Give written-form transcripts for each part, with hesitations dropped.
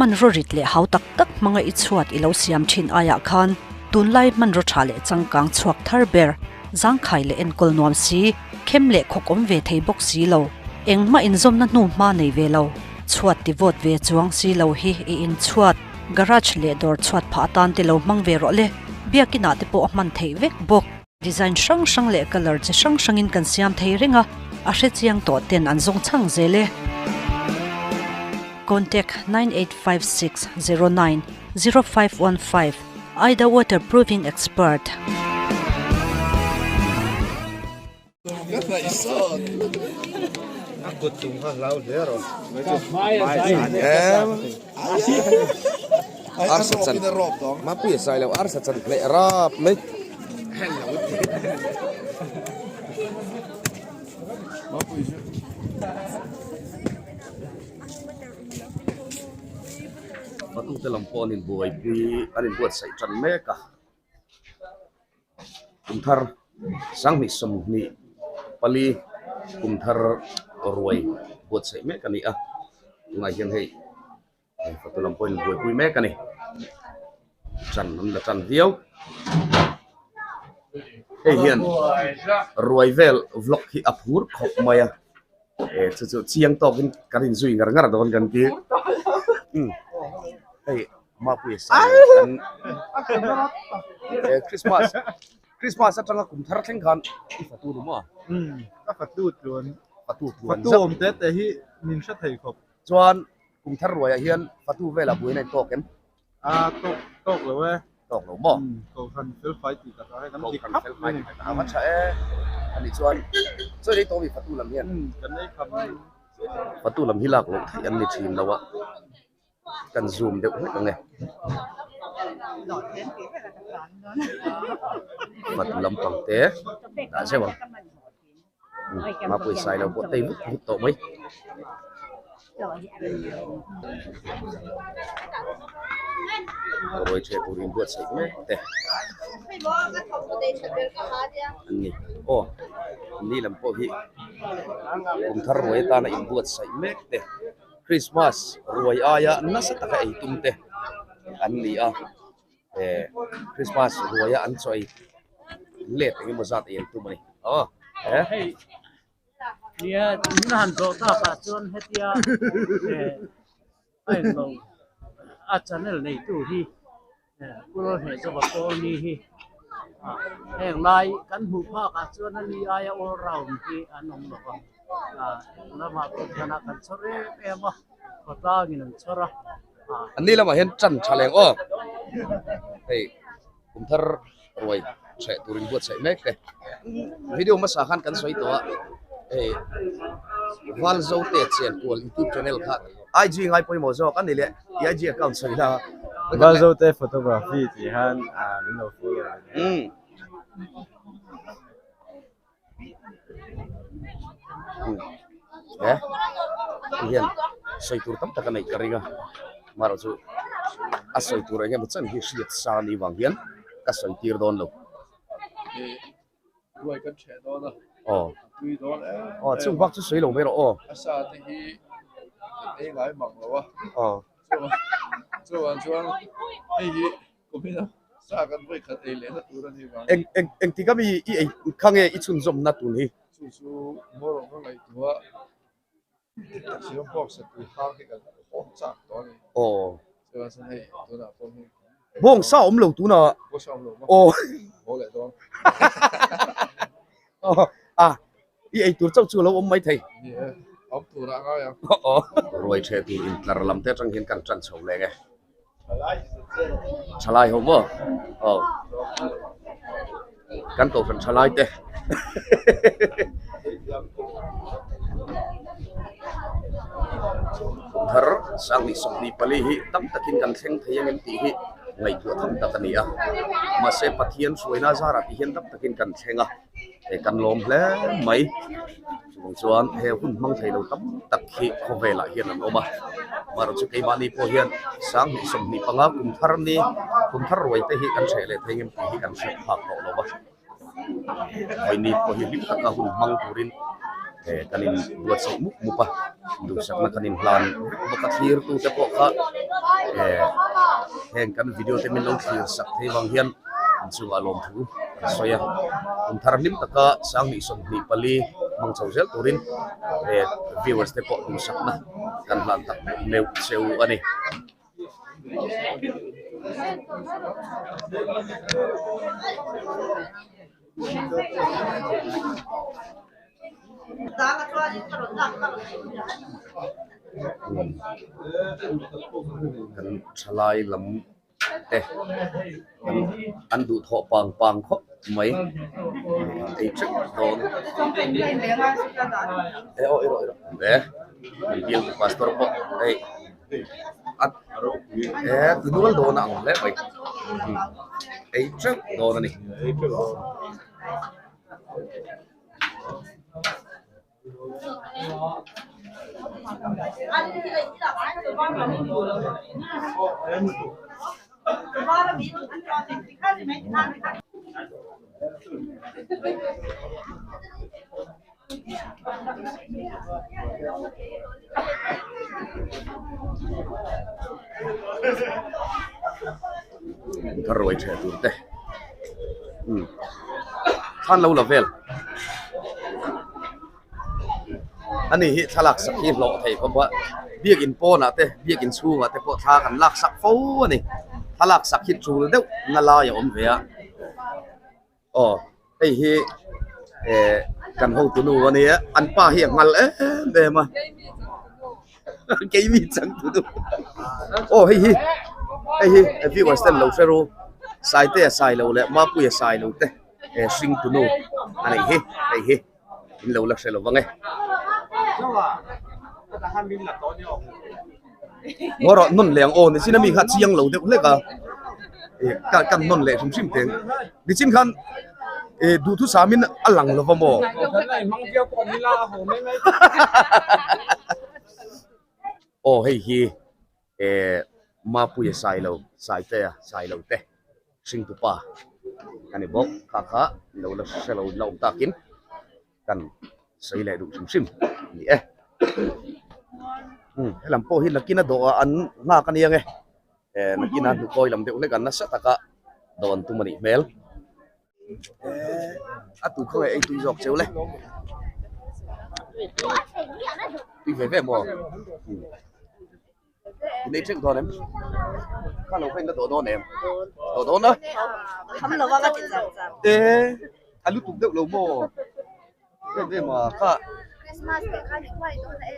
Hmanraw rit leh hau tak tak hmanga i chhuat i lo siam thin aiah khan tunlai hmanraw tha leh changkang chhuak thar ber, zangkhai leh enkawl nuam si, khem leh khawk awm ve thei bawk si lo, engmah inzawmna hnu hma nei ve lo, chhuat ti vawt ve chuang si lo hi i inchhuat, garage leh dawr chhuat phah atan te lo hmang ve rawh le, biakinah te pawh a hman theih vek bawk. Design hrang hrang leh colour chi hrang hrangin kan siam thei reng a, a hrechiang tawh ten an zawng chhang zel e. Contact 985609 0515 Aida Waterproofing Expert. Arsa chan Mapuia sai lo arsa chan hleh rap mai. Patute lam pawh an inbuaipui an inbuatsaih tan mek a. Kum thar sanghnih sawmhnih pali kum thar ruai buatsaih mek a ni a tunah hian hei fatu lam pawhin buaipui mek a ni tan an la tan viau hei hian ruai vel vlog hi a phur khawp mai a eh chu chu chiang tawkin kan inzui ngar ngar dawn kan ti hei. Mapuia sai kan eh Christmas Christmas atanga kum thar thleng khan i fatu ni maw? Umm ka fatu tluan fatu tluan fatu awm te te hi min hre thei khawp. Chuan kum thar ruaiah hian fatu velah buaina in tawk em? A tawk tawk lo e. Tawk lo maw? Umm kohhran fel fai tih takah hian kan dik khap mai ni. A va tha e. Ani chuan chawi ei tawh mi fatu lam hian? Umm kan ei kham. Fatu lam hi lak loh theih an ni thin lo a. Kan zoom deuh hlek ang e. Mat lampang te dah zeuh ang. Mapui sai lo pawh tei vut vut tawh mai. Ruai ṭheh tur inbuatsaih mek te an ni. Aw ni lam pawh hi kum thar ruai atana inbuatsaih mek te. Christmas ruai aia nasa taka ei tum te an ni a, eh Christmas ruaia an chaw ei let eng emaw zat ei an tum a ni aw eh. Hei nia min han zawh tak ah chuan hetia eh a englo a channel neitu hi eh Pu Lalhnehzova Pawlni hi ah heng lai kan hmuh phak ah chuan ani aia all round hi an awm lo va. Ah lamah pawh thlan ah kan chhawr em em a khawtlangin an chhawr a ah. An ni lamah hian tan tha leng aw hei kum thar ruai hreh turin buatsaih mek te video hmasa khan kan sawi tawh a hei Valzo te Chenkual youtube channel kha IG ngai pawimawh zawk a ni leh i IG account sawi la Valzo te photography tih hian ah min lo follow ve umm. He hei hian sawi tur tam tak a neih ka ring a amaherawh chu a sawi tur eng emaw chen hi hriat sa a nih vang hian ka sawi tir dawn lo. Aw aw chung bak chu sawi lo mai rawh aw. Aw. Eng eng engtik ami i ei kha nge i chhunzawmna tun hi? Aw. Bawngsa awm lo tunah. Aw. A i ei tur chauh chu a lo awm mai thei. Aw. Ruai ṭheh tur intlar lam te aṭang hian kan ṭan chho leng e. Thalai ho maw aw kan kohhran thalai te thar sanghnih 24 hi tam takin kan thleng thei ang em tih hi ngaihtuah tham tak a ni a mahse Pathian hruaina zarah tih hian tam takin kan thleng a he kan lawm hle mai chuvang chuan he hun hmang thei lo tam tak hi khawvelah hian an awm a amaherawh chu keimahni pawh hian sanghnih 25 kum thar ni kum thar ruai te hi kan hreh leh thei ngem tih hi kan hriat phak tawh lo va vawiin pawh hi hlim taka hun hmang turin. Eh kan in buatsaih mup mup a, duhsakna kan in hlan vek bawk a thlir tu te pawh kha eh heng kan video te min lo thlir sak thei vang hian an chungah lawmthu an sawi a, kum thar hlim taka sanghnih 24 hmang chho zel turin eh viewers te pawh duhsakna kan hlan tak meuh cheu a ni. Kan thalai lam te an duhthawh pang pang khawp mai ei teuh dawn e aw e kan bial pastor pawh hei a e ti nual dawn a ang hle mai ei teuh dawn a ni. Ka ruai theh tur te umm khan lo la vel ani hi thlalak sak hi hlawh thei khawp a biakin pawnah te biakin chhungah te pawh thla kan lak sak fo ani thlalak sak hi tul deuh na lai a awm ve a. Aw hei hi eh kan hotu nu a nia an pa hi a nghal em em a keimi changtu nu aw hei hi hei hi viewers ten lo hre ru Saitea Sailo leh Mapuia Sailo te eh hringtu nu a neih hi hei hi in lo la hre lo vang e. Ngaw rawh nawn leh ang aw nichin ami kha chiang lo deuh hlek a eh ka kan nawn leh hrim hrim teng nichin khan eh duhthusam in a lang lo va maw aw hei hi eh Mapuia Sailo Saitea Sailo te hringtupa a ni bawk kha kha lo la hre lo la awm takin. Kan sawi leh duh hrim hrim a ni e. Umm helam pawh hi nakina dawh ah an nghak a nia nge eh nakina hnukawi lam deuh hlek an nasa taka dawh an tum a nih hmel. Eh a tu khaw nge ei tui zawk cheu le. Tui ve ve maw? I nei teuh dawn em? Kha lo kha in la dawh dawn em? Dawh dawn a? Kham lo a ka ti char char. E, a lutuk deuh lo maw? Em em a, kha. Christmas te kha ni thuai dawn a e.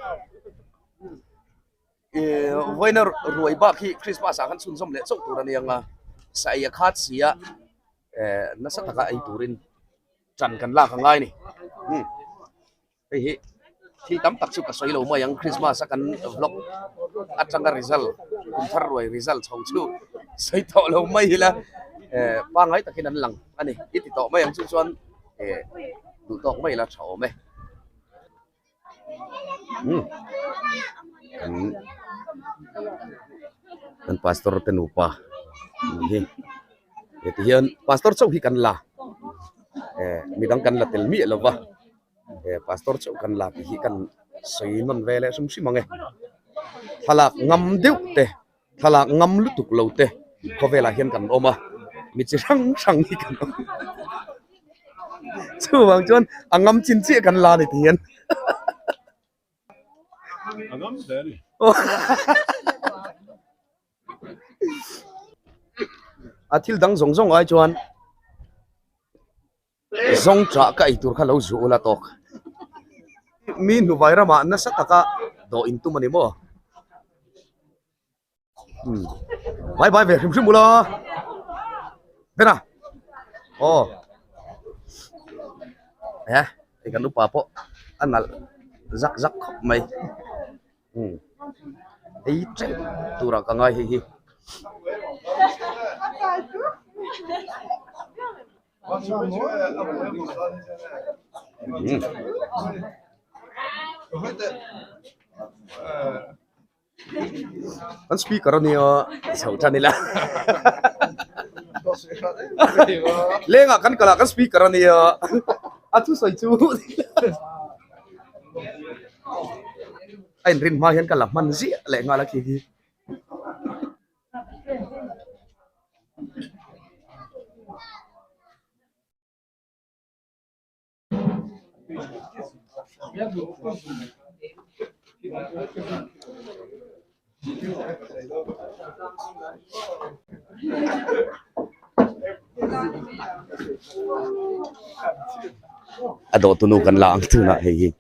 E, vawiina ruai bak hi Christmas ah khan chhunzawm leh chauh tur a nia nga. Sa ei a khat si a, e, nasa taka ei turin ṭan kan lak a ngai a ni. Umm. Hei hi thil tam tak chu ka sawi lo mai ang Christmas a kan vlog atanga result kum thar ruai result chho chu sawi tawh lo mai ila eh pangngai takin an lang a ni i ti tawh mai ang chu chuan eh duh tawk mai ila tha awm e umm kan kan pastor te nupa hi heti hian pastor chauh hi kan la eh midang kan la tel miah lo va. He pastor chauh kan la tih hi kan sawi nawn ve leh hrim hrim ang e. Thlalak ngam deuh te, thlalak ngam lutuk lo te khawvelah hian kan awm a, mi chi hrang hrang hi kan awm. Chuvang chuan a ngam chin chiah kan la ni ti hian. A ngam hle a ni. A thil dang zawng zawng ai chuan. Zawng chah ka ei tur kha lo zuh ula tawk. Mi hnuvai ramah nasa taka dawh in tum a ni maw? Umm bye bye ve hrim hrim ula. Bena aw eh hei kan upa pawh a nalh zak zak khawp mai. Umm ei teuh turah ka ngai hei hi. An speaker a nia chho tan ila lengah kan kalh ah kan speaker a nia a thusawi chu. A inrin hma hian ka la hman ziah leh nghal a khi khi. A dawh tunu kan la ang tunah hei hi.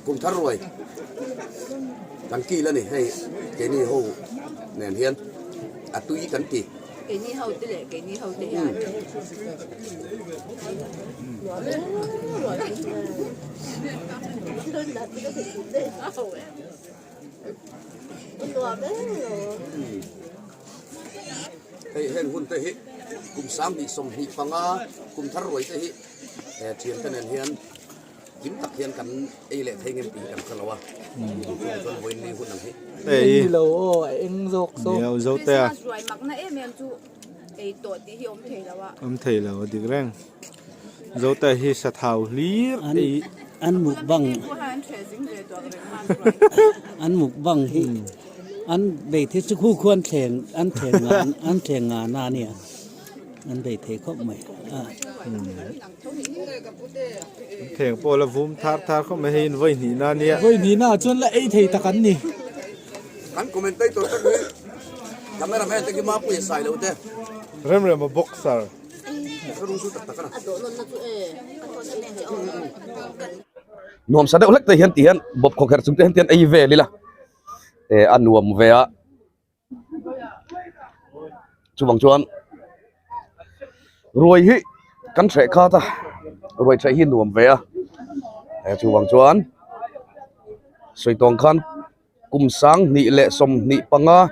Kum thar ruai kan kil a ni hei keini ho nen hian a tui kan ti. Keini ho te leh keini ho te hian. Hei heng hun te hi kum 20 25 kum thar ruai te hi thian te nen hian kim tak hian kan ei leh thei ngem tih hi kan hre lo a chuan chuan vawiin ni hun ang hi. Ei lo aw a eng zawk saw. Nia u Zote a. Christmas ruai makna em em chu ei tawh tih hi awm thei lo a. Awm thei lo a dik reng. Zote hi sathau hlir ei. An mukbang an mukbang hi an bei thei chu khu khu an thleng an thleng an thleng nga na ania an bei thei khawp mai a. Theng pawh la vum thar thar khawp mai hei in vawi hnih na ania. Vawi hnih na ah chuan la ei thei tak an ni. Kan commentator te hi cameraman te khi Mapuia sai lo te. Remrem a boxer. Nuam sa deuh hlek te hian ti hian bawp khawkherh chung te hian ti hian ei vel ila eh a nuam ve a chuvang chuan ruai hi kan hreh khat a ruai hreh hi nuam ve a eh chuvang chuan sawi tawng khan kum 2025.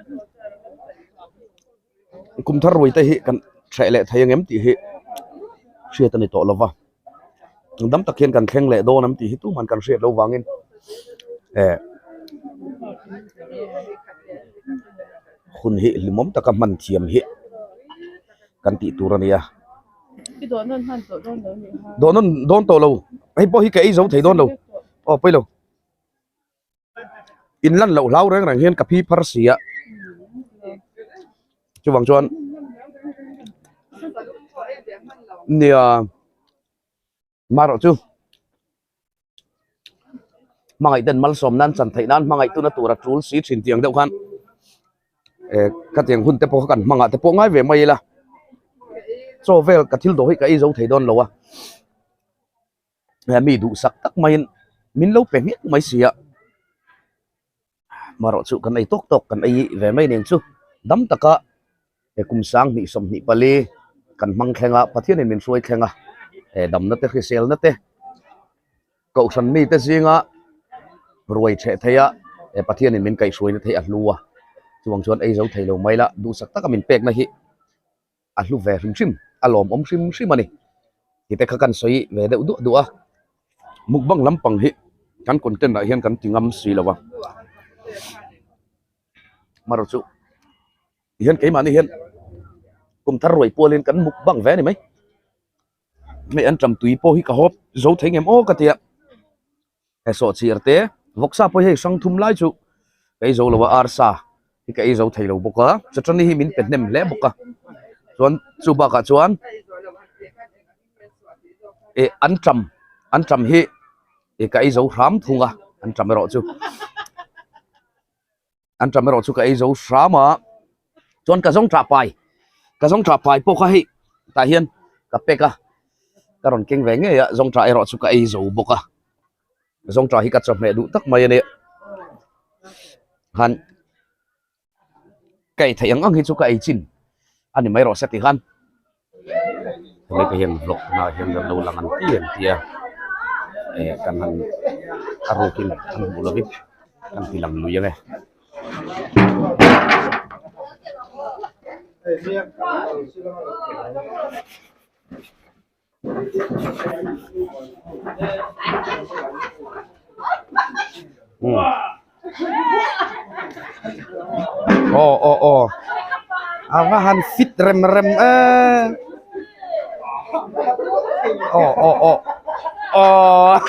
Kum thar ruai te hi kan hreh leh thei angem tih hi hriat a ni tawh lova dam tak hian kan thleng leh dawn ang tih hi tumah kan hriat loh vangin eh hun hi hlimawm taka hman thiam hi kan tih tur a ni a. Dawh nawn dawn tawh lo hei pawh hi ka ei zo thei dawn lo aw pawi lo. In lan loh hlau reng reng hian ka phi phar si a chuvang chuan nia marawh chu hmangaih ten malsawm nan chan theih nan hmangaih tuna tura tul si thin tiang deuh khan eh khatiang hun te pawh kha kan hmangah te pawh ngai ve mai ila chaw vel ka thil dawh hi ka ei zo thei dawn lo a. Mi duhsak tak maiin min lo pe hmiah mai si a marawh chu kan ei tawk tawk kan ei ve mai nen chu dam taka he kum 2024 kan hmang thleng a Pathianin min hruai thleng a he damna te hriselna te kohhran mite zinga ruai chheh thei a he Pathianin min kaihhruaina thei a hlu a chuvang chuan ei zo thei lo mai la duhsak taka min pekna hi. a hlu ve hrim hrim a lawmawm hrim hrim a ni tih te kha kan sawi ve deuh duah duah a mukbang lampang hi kan content ah hian kan ti ngam si lo a marawh chu tihian keimahni hian kum thar ruai pualin kan mukbang ve a ni mai hei an ṭam tui pawh hi ka hawp zo thei ngem aw ka ti a he sawhchir te vawksa pawh hi hei hrang thum lai chu ka ei zo lo a arsa hi ka ei zo thei lo bawk a chutani hi min pe hnem hle bawk a chuan chu bakah chuan eh an ṭam an ṭam hi eh ka ei zo hram thung a an ṭam erawh chu. An ṭam erawh chu ka ei zo hram a, chuan ka zawng ṭah pai, ka zawng ṭah pai pawh kha hei tah hian ka pack a, ka rawn keng ve ngei a, zawng ṭah erawh chu ka ei zo bawk a, zawng ṭah hi ka chawhmeh duh tak mai a nia, han ka ei theih ang ang hi chu ka ei chin a ni mai rawh se ti khan. Helai te hian vlog hnaah hian kan lo lang an ti an ti a eh kan han a rukin an hmuh lovin kan ti lang lui ang e. Aw aw aw a va han fit rem rem em aw aw aw aw.